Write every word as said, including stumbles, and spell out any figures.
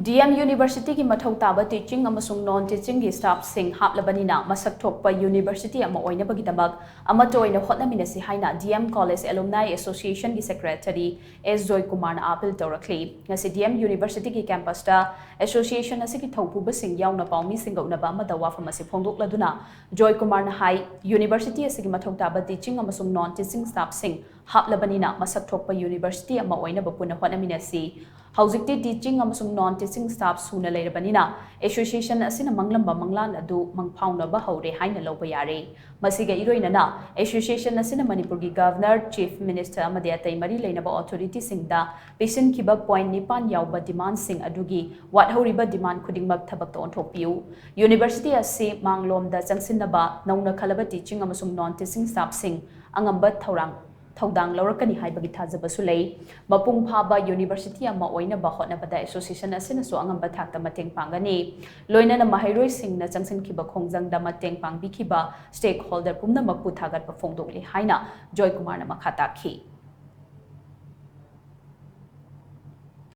D M ꯌꯨꯅꯤꯚꯔꯁꯤꯇꯤꯒꯤ ꯃꯊꯧ ꯇꯥꯕ ꯇꯤꯆꯤꯡ ꯑꯃꯁꯨꯡ ꯅꯣꯟ ꯇꯤꯆꯤꯡꯒꯤ ꯁ꯭ꯇꯥꯐꯁꯤꯡ ꯍꯥꯞꯂꯕꯅꯤꯅ, ꯃꯁꯛ ꯊꯣꯛꯄ ꯌꯨꯅꯤꯚꯔꯁꯤꯇꯤ ꯑꯃ ꯑꯣꯏꯅꯕꯒꯤꯗꯃꯛ ꯑꯃꯠꯇ ꯑꯣꯏꯅ ꯍꯣꯠꯅꯃꯤꯟꯅꯁꯤ ꯍꯥꯏꯅ D M college alumni ꯑꯦꯁꯣꯁꯤꯌꯦꯁꯟꯒꯤ secretary ꯑꯦꯁ ꯖꯣꯏꯀꯨꯃꯥꯔꯅ ꯑꯥꯄꯤꯜ ꯇꯧꯔꯛꯂꯤ꯫ ꯉꯁꯤ ꯗꯤ ꯑꯦꯝ ꯌꯨꯅꯤꯚꯔꯁꯤꯇꯤꯒꯤ ꯀꯦꯝꯄꯁꯇ ꯑꯦꯁꯣꯁꯤꯌꯦꯁꯟ ꯑꯁꯤꯒꯤ ꯊꯧꯄꯨꯕꯁꯤꯡ ꯌꯥꯎꯅ ꯄꯥꯎꯃꯤꯁꯤꯡꯒ ꯎꯅꯕ ꯑꯃꯗ ꯋꯥꯐꯝ ꯑꯁꯤ ꯐꯣꯡꯗꯣꯛꯂꯗꯨꯅ ꯖꯣꯏꯀꯨꯃꯥꯔꯅ ꯍꯥꯏ, ꯌꯨꯅꯤꯚꯔꯁꯤꯇꯤ ꯑꯁꯤꯒꯤ ꯃꯊꯧ ꯇꯥꯕ ꯇꯤꯆꯤꯡ ꯑꯃꯁꯨꯡ ꯅꯣꯟ ꯇꯤꯆꯤꯡ ꯁ꯭ꯇꯥꯐꯁꯤꯡ ꯍꯥꯞꯂꯕꯅꯤꯅ, ꯃꯁꯛ ꯊꯣꯛꯄ ꯌꯨꯅꯤꯚꯔꯁꯤꯇꯤ ꯑꯃ ꯑꯣꯏꯅꯕ ꯄꯨꯟꯅ ꯍꯣꯠꯅꯃꯤꯟꯅꯁꯤ꯫ ꯍꯧꯖꯤꯛꯇꯤ ꯇꯤꯆꯤꯡ ꯑꯃꯁꯨꯡ ꯅꯣꯟ ꯇꯤꯆꯤꯡ ꯁ꯭ꯇꯥꯐ ꯁꯨꯅ ꯂꯩꯔꯕꯅꯤꯅ, ꯑꯦꯁꯣꯁꯤꯌꯦꯁꯟ ꯑꯁꯤꯅ ꯃꯪꯂꯝꯕ ꯃꯪꯂꯥꯟ ꯑꯗꯨ ꯃꯪꯐꯥꯎꯅꯕ ꯍꯧꯔꯦ ꯍꯥꯏꯅ ꯂꯧꯕ ꯌꯥꯔꯦ꯫ ꯃꯁꯤꯒ ꯏꯔꯣꯏꯅꯅ, ꯑꯦꯁꯣꯁꯤꯌꯦꯁꯟ ꯑꯁꯤꯅ ꯃꯅꯤꯄꯨꯔꯒꯤ ꯒꯚꯔꯅꯔ, ꯆꯤꯐ ꯃꯤꯅꯤꯁꯇꯔ ꯑꯃꯗꯤ ꯑꯇꯩ ꯃꯔꯤ ꯂꯩꯅꯕ ꯑꯣꯊꯣꯔꯤꯇꯤꯁꯤꯡꯗ ꯄꯤꯁꯤꯟꯈꯤꯕ ꯄꯣꯏꯟꯠ ꯅꯤꯄꯥꯟ ꯌꯥꯎꯕ ꯗꯤꯃꯥꯟꯁꯤꯡ ꯑꯗꯨꯒꯤ ꯋꯥꯠꯍꯧꯔꯤꯕ ꯗꯤꯃꯥꯟ ꯈꯨꯗꯤꯡꯃꯛ ꯊꯕꯛꯇ ꯑꯣꯟꯊꯣꯛꯄꯤꯌꯨ꯫ ꯌꯨꯅꯤꯚꯔꯁꯤꯇꯤ ꯑꯁꯤ ꯃꯥꯡꯂꯣꯝꯗ ꯆꯪꯁꯤꯟꯅꯕ ꯅꯧꯅ ꯈꯜꯂꯕ ꯇꯤꯆꯤꯡ ꯑꯃꯁꯨꯡ ꯅꯣꯟ ꯇꯤꯆꯤꯡ ꯁ꯭ꯇꯥꯐꯁꯤꯡ ꯑꯉꯝꯕ ꯊꯧꯔꯥꯡ ꯊꯧꯗꯥꯡ ꯂꯧꯔꯛꯀꯅꯤ ꯍꯥꯏꯕꯒꯤ ꯊꯥꯖꯕꯁꯨ ꯂꯩ꯫ ꯃꯄꯨꯡ ꯐꯥꯕ ꯌꯨꯅꯤꯚꯔꯁꯤꯇꯤ ꯑꯃ ꯑꯣꯏꯅꯕ ꯍꯣꯠꯅꯕꯗ ꯑꯦꯁꯣꯁꯤꯌꯦꯁꯟ ꯑꯁꯤꯅꯁꯨ ꯑꯉꯝꯕ ꯊꯥꯛꯇ ꯃꯇꯦꯡ ꯄꯥꯡꯒꯅꯤ꯫ ꯂꯣꯏꯅꯅ ꯃꯍꯩꯔꯣꯏꯁꯤꯡꯅ ꯆꯪꯁꯤꯟꯈꯤꯕ ꯈꯣꯡꯖꯪꯗ ꯃꯇꯦꯡ ꯄꯥꯡꯕꯤꯈꯤꯕ ꯁ꯭ꯇꯦꯛ ꯍꯣꯜꯗꯔ ꯄꯨꯝꯅꯃꯛꯄꯨ ꯊꯥꯒꯠꯄ ꯐꯣꯡꯗꯣꯛꯂꯤ ꯍꯥꯏꯅ ꯖꯣꯏꯀꯨꯃꯥꯔꯅ ꯃꯈꯥ ꯇꯥꯈꯤ꯫